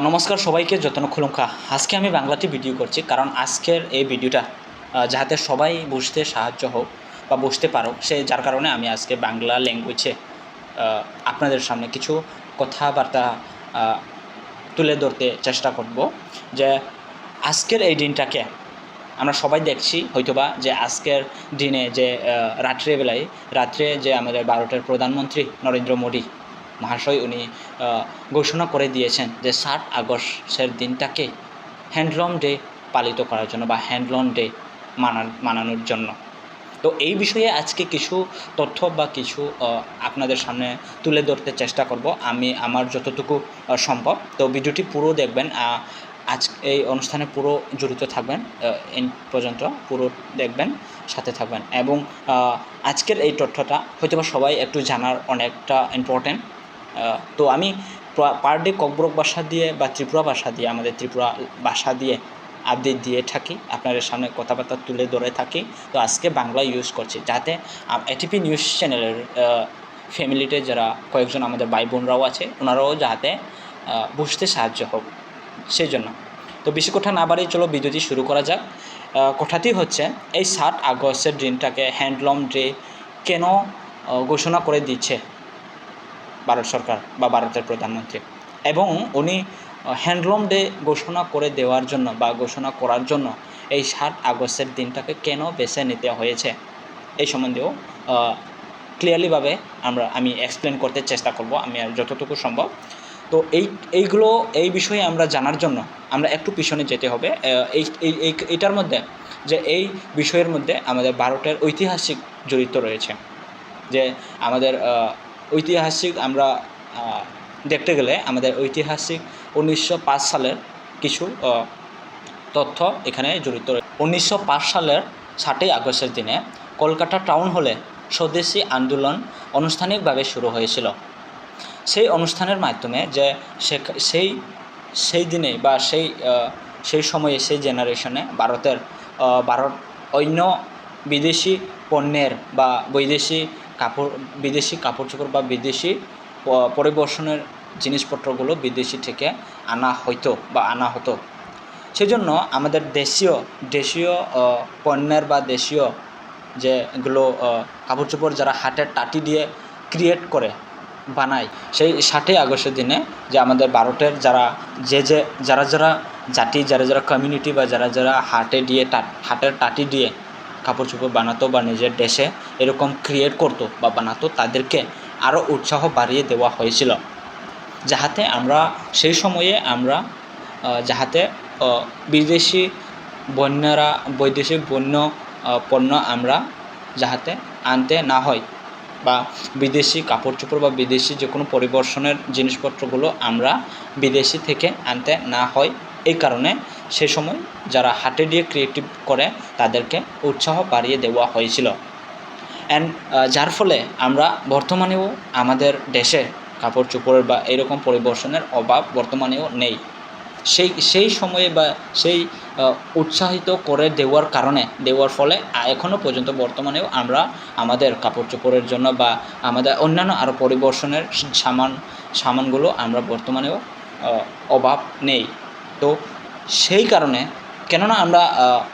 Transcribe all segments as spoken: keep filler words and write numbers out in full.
নমস্কার সবাইকে, যতন খুলুমখা। আজকে আমি বাংলাতে ভিডিও করছি, কারণ আজকের এই ভিডিওটা, আহ, যাতে সবাই বুঝতে সাহায্য হোক বা বুঝতে পারো, সে যার কারণে আমি আজকে বাংলা ল্যাঙ্গুয়েজে, আহ, আপনাদের সামনে কিছু কথাবার্তা, আহ, তুলে ধরতে চেষ্টা করব। যে আজকের এই দিনটাকে আমরা সবাই দেখছি হয়তোবা, যে আজকের দিনে যে, আহ, রাত্রেবেলায়, রাত্রে যে আমাদের ভারতের প্রধানমন্ত্রী নরেন্দ্র মোদী মহাশয়, উনি, আহ, ঘোষণা করে দিয়েছেন যে সাত আগস্টের দিনটাকে হ্যান্ডলুম ডে পালিত করার জন্য বা হ্যান্ডলুম ডে মানা-, মানানোর জন্য। তো এই বিষয়ে আজকে কিছু তথ্য বা কিছু, আহ, আপনাদের সামনে তুলে ধরতে চেষ্টা করব আমি আমার যতটুকু, আহ, সম্ভব। তো ভিডিওটি পুরো দেখবেন, আহ, আজ এই অনুষ্ঠানে পুরো জড়িত থাকবেন, আহ, এন্ড পর্যন্ত পুরো দেখবেন, সাথে থাকবেন। এবং, আহ, আজকের এই তথ্যটা হয়তোবা সবাই একটু জানার অনেকটা ইম্পর্টেন্ট। আহ, তো আমি পা-, পার ডে ককবরক ভাষা দিয়ে বা ত্রিপুরা ভাষা দিয়ে, আমাদের ত্রিপুরা ভাষা দিয়ে আপডেট দিয়ে থাকি, আপনাদের সামনে কথাবার্তা তুলে ধরে থাকি। তো আজকে বাংলা ইউজ করছি, যাতে, আহ, এটিপি নিউজ চ্যানেলের, আহ, ফ্যামিলিতে যারা কয়েকজন আমাদের ভাই বোনরাও আছে, ওনারাও যাতে, আহ, বুঝতে সাহায্য হোক, সেই জন্য। তো বেশি কথা না বাড়িয়ে চলো ভিডিওটি শুরু করা যাক। আহ, কথাটি হচ্ছে, এই সাত আগস্টের দিনটাকে হ্যান্ডলুম ডে কেন, আহ, ঘোষণা করে দিচ্ছে ভারত সরকার বা ভারতের প্রধানমন্ত্রী? এবং উনি, আহ, হ্যান্ডলুম ডে ঘোষণা করে দেওয়ার জন্য বা ঘোষণা করার জন্য এই সাত আগস্টের দিনটাকে কেন বেছে নিতে হয়েছে, এই সম্বন্ধেও, আহ, ক্লিয়ারলিভাবে আমরা, আমি এক্সপ্লেন করতে চেষ্টা করব আমি আর যতটুকু সম্ভব। তো এই, এইগুলো, এই বিষয়ে আমরা জানার জন্য আমরা একটু পিছনে যেতে হবে। আহ, এই, এই, এই, এটার মধ্যে, যে এই বিষয়ের মধ্যে আমাদের ভারতের ঐতিহাসিক জড়িত রয়েছে। যে আমাদের, আহ, ঐতিহাসিক আমরা, আহ, দেখতে গেলে আমাদের ঐতিহাসিক উনিশশো পাঁচ সালের কিছু, আহ, তথ্য এখানে জড়িত রয়েছে। উনিশশো পাঁচ সালের সাতই আগস্টের দিনে কলকাতা টাউন হলে স্বদেশী আন্দোলন আনুষ্ঠানিকভাবে শুরু হয়েছিল। সেই অনুষ্ঠানের মাধ্যমে যে সেখ-, সেই, সেই দিনে বা সেই, আহ, সেই সময়ে, সেই জেনারেশনে ভারতের, আহ, ভারত অন্য বিদেশি পণ্যের বা বৈদেশি কাপড়, বিদেশি কাপড় চোপড় বা বিদেশি প-, পরিবর্তনের জিনিসপত্রগুলো বিদেশি থেকে আনা হইতো বা আনা হতো। সেজন্য আমাদের দেশীয়, দেশীয়, আহ, পণ্যের বা দেশীয় যেগুলো, আহ, কাপড় চোপড় যারা হাতের তাঁতি দিয়ে ক্রিয়েট করে, বানায়, সেই সাতই আগস্টের দিনে যে আমাদের ভারতের যারা, যে যে, যারা যারা জাতি, যারা যারা কমিউনিটি বা যারা যারা হাতে দিয়ে তা-, হাতের তাঁতি দিয়ে কাপড় চোপড় বানাতো বা নিজের দেশে এরকম ক্রিয়েট করতো বা বানাতো, তাদেরকে আরও উৎসাহ বাড়িয়ে দেওয়া হয়েছিল, যাহাতে আমরা সেই সময়ে আমরা, আহ, যাহাতে, আহ, বিদেশি বন্যরা, বৈদেশিক বন্য, আহ, পণ্য আমরা যাহাতে আনতে না হয় বা বিদেশি কাপড় চোপড় বা বিদেশি যে কোনো পরিবর্তনের জিনিসপত্রগুলো আমরা বিদেশি থেকে আনতে না হয়। এই কারণে সে সময় যারা হাতে দিয়ে ক্রিয়েটিভ করে, তাদেরকে উৎসাহ বাড়িয়ে দেওয়া হয়েছিল। অ্যান্ড, আহ, যার ফলে আমরা বর্তমানেও আমাদের দেশে কাপড় চোপড়ের বা এরকম পরিবর্তনের অভাব বর্তমানেও নেই। সেই, সেই সময়ে বা সেই, আহ, উৎসাহিত করে দেওয়ার কারণে, দেওয়ার ফলে, আহ, এখনও পর্যন্ত বর্তমানেও আমরা আমাদের কাপড় চোপড়ের জন্য বা আমাদের অন্যান্য আরও পরিবর্তনের সামান, সামানগুলো আমরা বর্তমানেও, আহ, অভাব নেই। তো সেই কারণে, কেননা আমরা, আহ,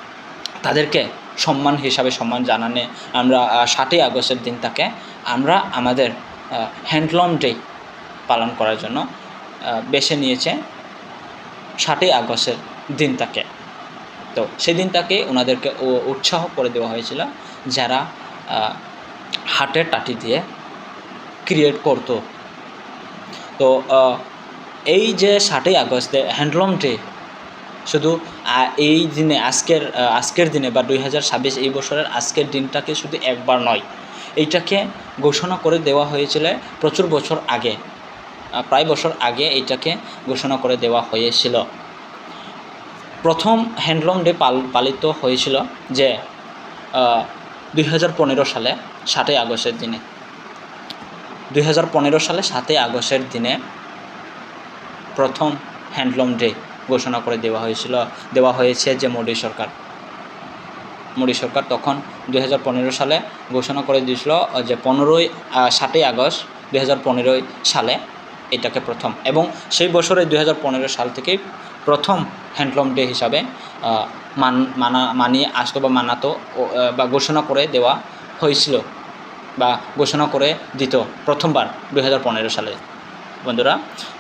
তাদেরকে সম্মান হিসাবে সম্মান জানানো, আমরা, আহ, সাতই আগস্টের দিনটাকে আমরা আমাদের, আহ, হ্যান্ডলুম ডে পালন করার জন্য, আহ, বেছে নিয়েছে সাতই আগস্টের দিনটাকে। তো সেই দিনটাকে ওনাদেরকে উ-, উৎসাহ করে দেওয়া হয়েছিল, যারা, আহ, হাতের তাঁতি দিয়ে ক্রিয়েট করতো। তো, আহ, এই যে সাতই আগস্টে হ্যান্ডলুম ডে, শুধু, আহ, এই দিনে, আজকের, আহ, আজকের দিনে বা দুই হাজার ছাব্বিশ এই বছরের আজকের দিনটাকে শুধু একবার নয়, এইটাকে ঘোষণা করে দেওয়া হয়েছিল প্রচুর বছর আগে, আহ, প্রায় বছর আগে এইটাকে ঘোষণা করে দেওয়া হয়েছিল। প্রথম হ্যান্ডলুম ডে পাল-, পালিত হয়েছিল যে, আহ, দুই হাজার পনেরো সালে সাতই আগস্টের দিনে। দুই হাজার পনেরো সালে সাতই আগস্টের দিনে প্রথম হ্যান্ডলুম ডে ঘোষণা করে দেওয়া হয়েছিল, দেওয়া হয়েছে যে মোদী সরকার, মোদী সরকার তখন দুই হাজার পনেরো সালে ঘোষণা করে দিয়েছিল যে পনেরোই, আহ, সাতই আগস্ট দুই হাজার পনেরোই সালে এটাকে প্রথম, এবং সেই বছরে দুই হাজার পনেরো সাল থেকে প্রথম হ্যান্ডলুম ডে হিসাবে, আহ, মান-, মানা-, মানিয়ে আসতো বা মানাতো, ও, আহ, বা ঘোষণা করে দেওয়া হয়েছিল বা ঘোষণা করে দিত প্রথমবার দুই হাজার পনেরো সালে। বন্ধুরা,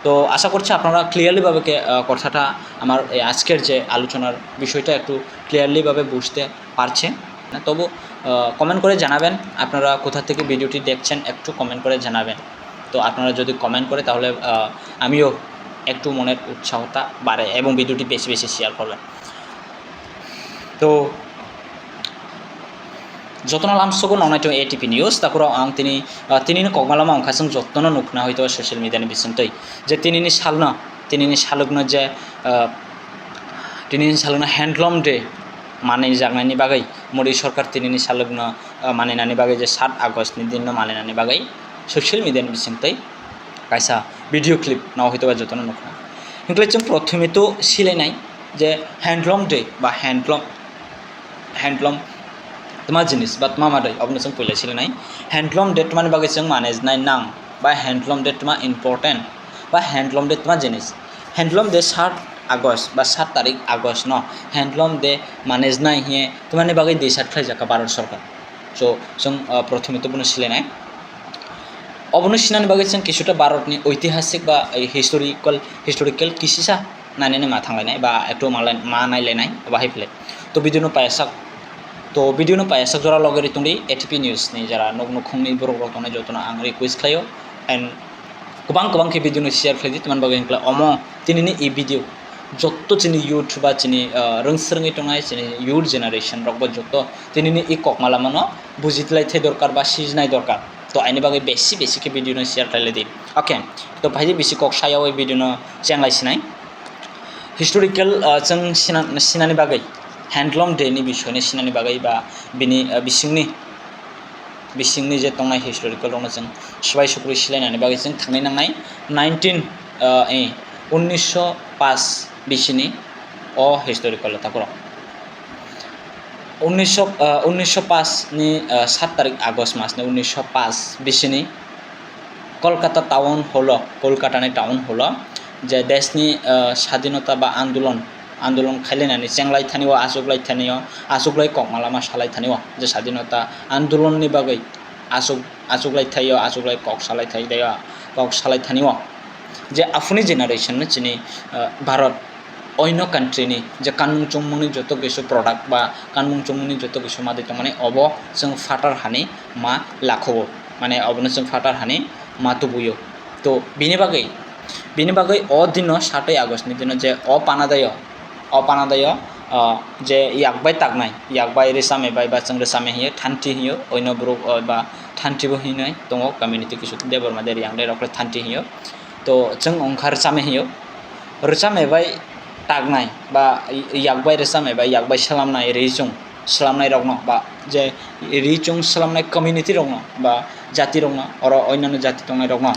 তো আশা করছি আপনারা ক্লিয়ারলিভাবে কে-, আহ, কথাটা, আমার এই আজকের যে আলোচনার বিষয়টা একটু ক্লিয়ারলিভাবে বুঝতে পারছেন। তবু, আহ, কমেন্ট করে জানাবেন আপনারা কোথা থেকে ভিডিওটি দেখছেন, একটু কমেন্ট করে জানাবেন। তো আপনারা যদি কমেন্ট করে, তাহলে, আহ, আমিও একটু মনের উৎসাহটা বাড়ে এবং ভিডিওটি বেশি বেশি শেয়ার করবেন। তো jotono lamsogo nonai to A T P news, takuro ang tini, ah, tinini kokmalama wngkha chwng jotono nukna hoito social media ni bisingtwi, je tinini salno, tinini salukno je, ah, tinini salukno handloom day manwi jaknaini bagwi Modi sorkar tinini salukno, ah, maninani bagwi je sat August ni dinno maninani bagwi social media ni bisingtwi kaisa video clip no hoito ba jotono nukna. Hinkle chwng prothome to silainai je handloom day ba handloom handloom tma jinis ba tma madai, obono chwng puila silinai. Handloom day tmani bagwi chwng manage nai nang ba handloom day tma important ba handloom day tma jinis. Handloom day sat August ba sat tarik August no handloom day manage nai hiye tmani bagwi decide khlaijak kha Bharat Sorkar. So, chwng, uh, prothome to bono silinai. Obono sinani bagwi chwng kisuta Bharatni oitihasik ba, eh, historical, historical kisisa nainani ma thanglainai ba ektu ma lai-, ma nailainai bahai philai. To video no payasak, to video no payasak jora logeri tongdi A T P news ni jara nok nukhungni borok rok tongnai jotono ang request khlaio, and kwbang kwbang khe video no share khlaidi, tamani bagwi hinkla omo tinini e video jotto chini youth ba chini, ah, rwngsrwngwi tongnai chini youth generation rok bo jotto tinini e kokmalamano bujitwlai thai dorkar ba sijnai dorkar. To aini bagwi besi besi khe video no share khlailai di. Okay, to phaidi bisi kok saya o video no chenglai sinai. Historical, ah, chwng sina-, sinani bagwi, handloom day ni bisoi ni sinani bagwi ba bini, ah, bisingni, bisingni je tongnai historical rokno chwng swbai sukrui silainani bagwi chwng thangwi nangnai nineteen, ah, eh, unnisho paanch bisini o historical o takhoro. Unnisho, ah, unnisho paanch ni, ah, sat tarik August mas ni unnisho paanch bisini Kolkata town hall o, Kolkata ni town hall o je desh ni, ah, sadhinota ba andolon, andolon khailainani chenglai thani o, achuklai thani o, achuklai kokmalama salai thani o, je sadhinota andolon ni bagwi achuk, achuklai thai o, achuklai kok salai thai o, kok salai thani o, je aphuni generation no chini, ah, Bharat oino country ni je kanmung chongmung ni joto kisu product ba kanmung chongmung ni joto kisu madai tongmani obo chwng phatar hani ma lakhogo, mane obono chwng phatar hani ma tubuyo. To bini bagwi, bini bagwi o dino satoi August ni dino je o panadayo, o panadayo, ah, je yak bai taknai, yak bai rwchame bai ba chwng rwchame hiyo, thanti hiyo, oino borok, ah, ba thanti bo hinwi tongo community kisu Debbarma de Reang de rok le thanti hiyo. To chwng wngkha rwchame hiyo. Rwchame bai taknai ba yak bai rwchame bai yak bai swlamnai ri chwng swlamnai rokno ba je ri chwng swlamnai community rokno ba jati rokno oro oinano jati tongnai rokno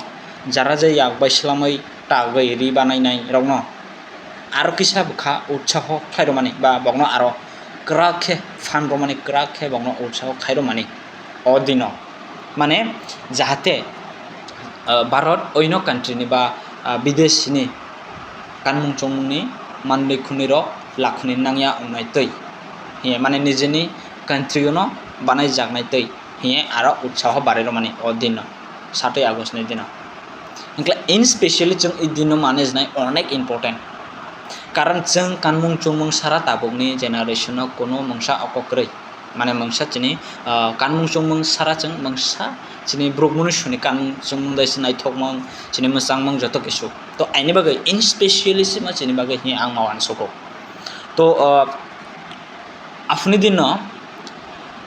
jara je yak bai swlamwi tagwi ri banainai rokno aro kisa bwkha utsaho khlairwmani ba bokno aro kwrak khe phan rwmani kwrak khe bokno utsaho khairwmani o dino. Mane jahate, ah, Bharat oino country ni ba, ah, bidesh ni kanmung chongmung ni manwi khwnwi rok lakhuni nangya wngnai twi hiye, mane nijeni country o no banai jaknai twi hiye aro utsaho barai rwmani o dino, satoi August ni dino. Hinkhe in specially chwng e dino manage nai onek important, karon chwng kanmung chongmung sara tabukni generation o kuno mungsa oko kwrwi. Mane mungsa chini, ah, kanmung chongmung sara chwng mungsa chini borok mwnwi soni kanmung chongmung dai se naithokmung, chini mwchangmung joto kisu. To aini bagwi in specially sima chini bagwi hi ang ma uansugo. To, ah, aphuni dinno,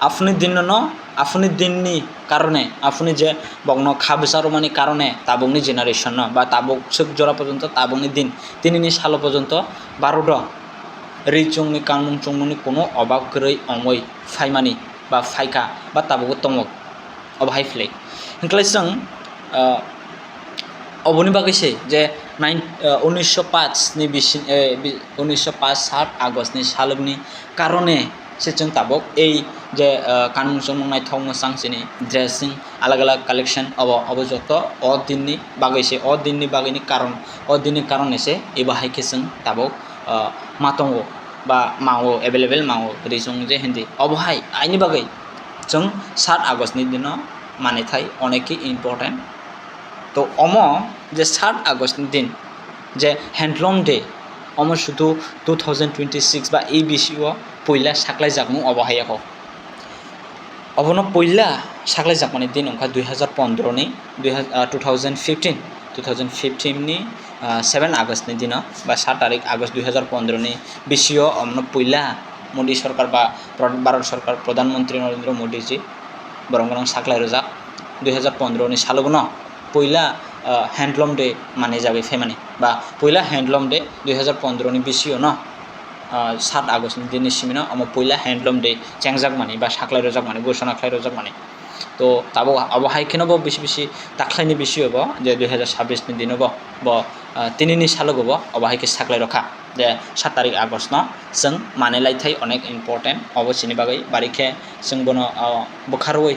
aphuni dinno no, aphuni dinni karone, aphuni je bokno kha bwsa rwmani karone tabukni generation no ba tabuk swk jora porjonto tabukni din tinini salo porjonto Bharoto ri chwngni kanmung chongmungni kuno obab kwrwi ongwi phaimani ba phaikha ba tabukbo tongo, obo hai phlai. Hinkhlai chwng, ah, oboni bagwi se je nine, ah, unisho paanch ni bisi, eh, bi-, unisho paanch sat August ni salukni karone se chwng tabuk ei je, ah, kanmung chumung naithok mwchang chini dressing alag alag collection obo, obo joto o dinni bagwi se, o dinni bagwini karon, o dinni karonni se ebo hai khe chwng tabuk, ah, ma tongo ba mao, available mao ri chwng je hindi. Obo hai aini bagwi chwng sat August ni dino manwi thai onek khe important. To omo je sat August ni din je Handloom Day, omo sudu two thousand twenty six ba A B C o puila saklai jakmung obo hai kho. Obono puila saklai jakmani din wngkha dui hazar pondro ni, dui hazar, ah, two thousand fifteen, two thousand fifteen ni, ah, seven August ni dino ba sat tarik August dui hazar pondro ni B C o omono puila Modi sorkar ba Pro-, Bharat sorkar Pradhan Mantri Narendra Modi ji borok borok saklai rwjak dui hazar pondro ni salo bono puila, ah, Handloom Day manwi jagwi phaimani ba puila Handloom Day dui hazar pondro ni B C o no, ah, sat August ni dini simino omo puila Handloom Day chengjak mani ba saklai rwjak mani, ghosona khlai rwjak mani. To tabuk abo hai kheno bo bisi bisi takhlai ni bisi o bo je dui hazar sabbish ni dino bo, bo, ah, tini ni salo bo obo hai khe saklai rokha je sat tarik August no chwng manwi lai thai onek important obo chini bagwi bari khe chwng bono, ah, bwkha rwui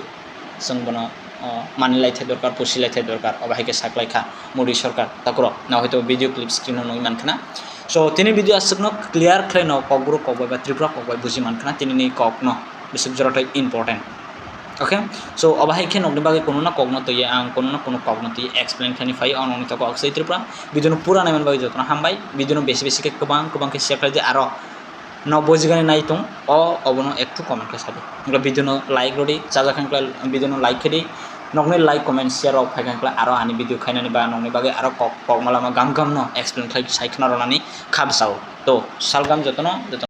chwng bono, ah, manwi lai thai dorkar, pusi lai thai dorkar, obo hai khe saklai kha Modi sorkar takurok. No hoito video clip screen o nugwi mankha na. So, tini video aswkno clear khlai no Kokborok kok bai ba Tripura kok bai buji mankha na tini ni kok no bwswk jora thai important. Okay, so obo hai khe nokni bagwi kuno na kokno twiwi ang kuno na kuno kokno twiwi explain khlaini phai o nokni toko Aksai Tripura. Video no pura naiman bagwi jotono hambai, video no besi besi khe kwbang kwbang khe share khlai di aro no bujigani nai tong o obono ektu comment khe sadi. Hwnkhe video no like rodi, chajakha hwnkhe video no like khe di, nokni like comment share rok phaikha hwnkhe aro ani video khainani ba nokni bagwi aro kok kokma lama gam gam no explain khlai sai khna rwnani kha bwsao. To salgam jotono, jotono.